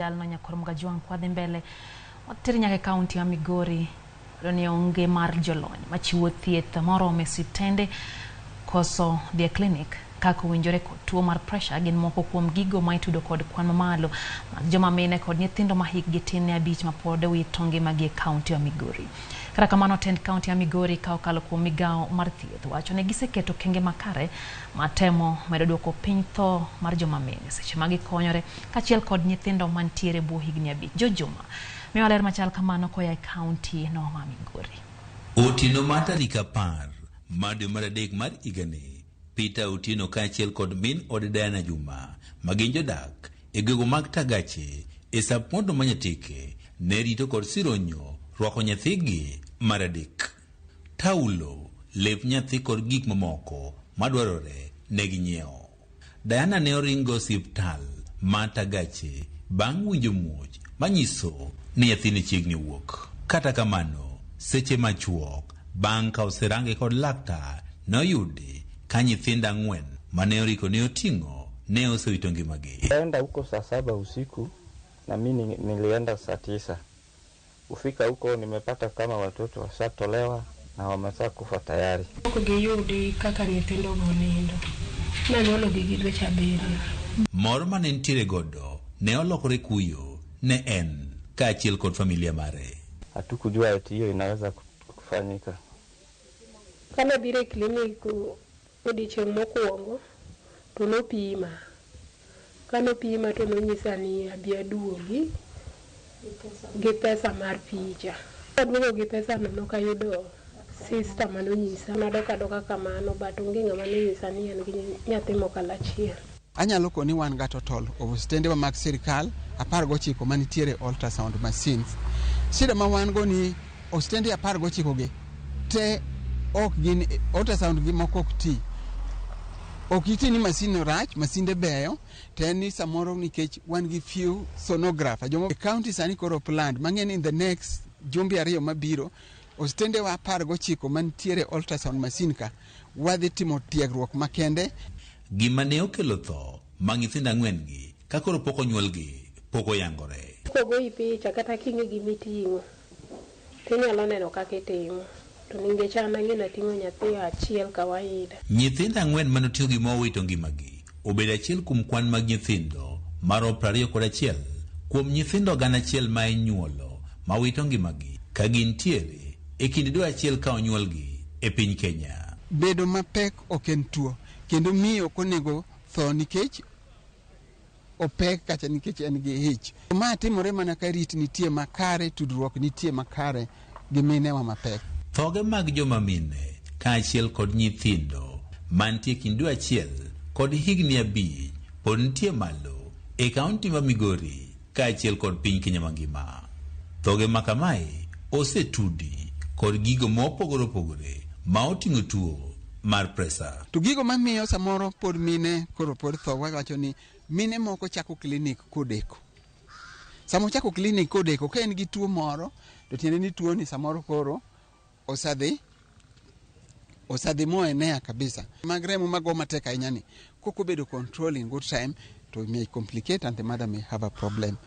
Jalno Nyakwar Mgajwang' kwadhi mbele wateri nyaka e kaunti ya Migori yudo ni onge mar jolony machiwo thieth moromo e osiptende koso dhi e klinik kaka owinjore kod tuo mar pressure gin moko kuom gigo ma itudo kod kwan mamalo mag joma mine kod nyithindo ma hikgi tin ne 5 ma pod wito ngimagi e kaunti ya Migori. Kata kamano tend kaunti ya Migori ka okalo kuom migawo mar thieth wacho ni giseketo okenge makare matemo medo duoko piny tho mar joma mine seche ma gikonyore kaachiel kod nyithindo mantiere bwo higni 5. Jojuma miwa ler machal kamano koya e kaunti no ma Migori. Otieno mar tarik 10 mar dwe mar 3 mar higani, Peter Otieno kaachiel kod min ode Diana Juma ma gin jodak e gwenge mag Tagache e sub-county ma Nyatike ne rito kod sironyo rwako nyathigi mar 3. Taulo, lep nyathi kod gik mamoko madwarore ne ginyiewo. Diana ne oringo osiptal ma Tagache bang' winjo muoch manyiso ni nyathine chiegni wuok. Kata kamano, seche machuok bang' ka oserange kod laktar noyudi ka nyithindo 4 mane oriko ne oting'o ne osewito ngimagi. Enda huko saa 7 usiku na mimi nilienda saa 9. Kufika huko nimepata kama watoto washatolewa na wamesha kufa tayari. Ok giyudi kaka nyithindo go nindo. Nanyuologi gi dweche 7. Mor mane nitiere godo ne olokore kuyo ne en kaachiel kod familia mare. Hatukujua eti hiyo inaweza kufanyika. Kane abiro e klinik odiochieng' mokwongo to nopima. Kanopima to nonyisa ni abi aduogi gi pesa mar picha. Aduogo gi pesa no nokayudo sister manonyisa. Nadok adoka kamano but onge ng'ama nonyisa ni en gi nyathi mokalo achiel. Anyalo koni wan ga total of osiptendewa mag sirikal 19 manitiere ultrasound machines. Shida ma wan go ni osiptende 19 gi te ok gin ultrasound gi moko ok ti. Ok giti ni masin no rach, masinde beyo, to en ni samoro nikech wan gi few sonographer. Jomo e county sani koro planned mang'e ni in the next jumbe 2 mabiro osiptendewa 19 mantiere ultrasound machine ka wadhi timo tiegruok makende. Gima ne okelo tho mag nyithindo 4 gi ka koro pok onyuolgi pok oyangore. Kogoyi picha kata king'e gima iting'o tinyalo neno kaka itimo. To nikech an ang'e ni ating'o nyathi achiel kawaida. Nyithindo 4 mane oting'o gima owito ngimagi obedo achiel kuom kwan mag nyithindo maromo 21 kuom nyithindo 1,000 ma inyuolo ma wito ngimagi ka gintiere e kind dwe achiel ka onyuolgi e piny Kenya. Bedo mapek ok en tuo kendo miyo ok onego tho nikech opek kata nikech en gi ich. Ma timore mana ka rit nitie makare, tudruok nitie makare gi minewa mapek. Thoge mag joma mine kaachiel kod nyithindo mantie kind dwe achiel kod higni 5 pod nitie malo e kaunti ma Migori kaachiel kod piny Kenya mangima. Thoge ma kamae osetudi kod gigo mopogore opogore ma oting'o tuo mar presa. To gigo mamiyo samoro pod mine koro pod tho, wawacho ni mine moko chako klinik kodeko. Sama ochako klinik kodeko, ka en gi tuo moro, to tiende ni tuo ni samoro koro osedhi moenea kabisa. Mag remo mago matek ahinya ni, kok obedo control in good time, to may complicate and the mother may have a problem.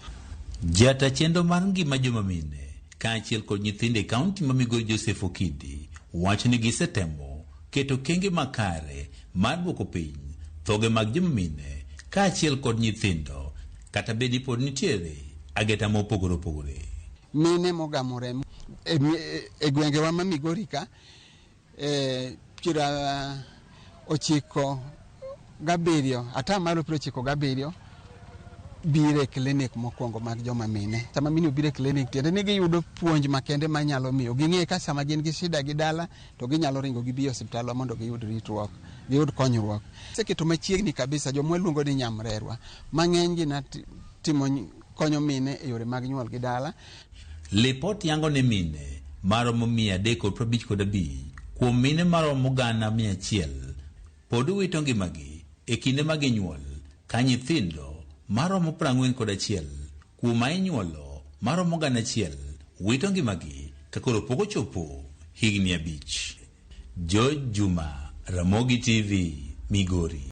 Jata chenro mar ngima joma mine kaachiel kod nyithindo e kaunti ma Migori Joseph Okidi wacho ni gisetemo keto okenge makare mar duoko piny thoge mag joma mine kaachiel kod nyithindo kata bed ni pod nitiere ageta mopogore opogore. Mine mogamo remo e gwengewa ma Migori ka, 97, 97% biro e klinik mokwongo mag joma mine. Sama mine obiro e klinik, tiende ni giyudo puonj makende manyalo miyo ging'e ka sama gin gi shida gi dala to ginyalo ringo gibi e osiptal mondo giyud ritruok, giyud konyruok. Oseketo machiegni kabisa joma waluongo ni nyamrerwa mang'eny gi timo konyo mine e yore mag nyuol gi dala. Lipot yango ni mine maromo 355 kuom mine maromo 100,000 pod wito ngimagi e kinde ma ginyuol ka nyithindo maromo 41 kuom ma inyuolo maromo 1,000 wito ngimagi ka koro pok ochopo higni 5. George Juma, Ramogi TV, Migori.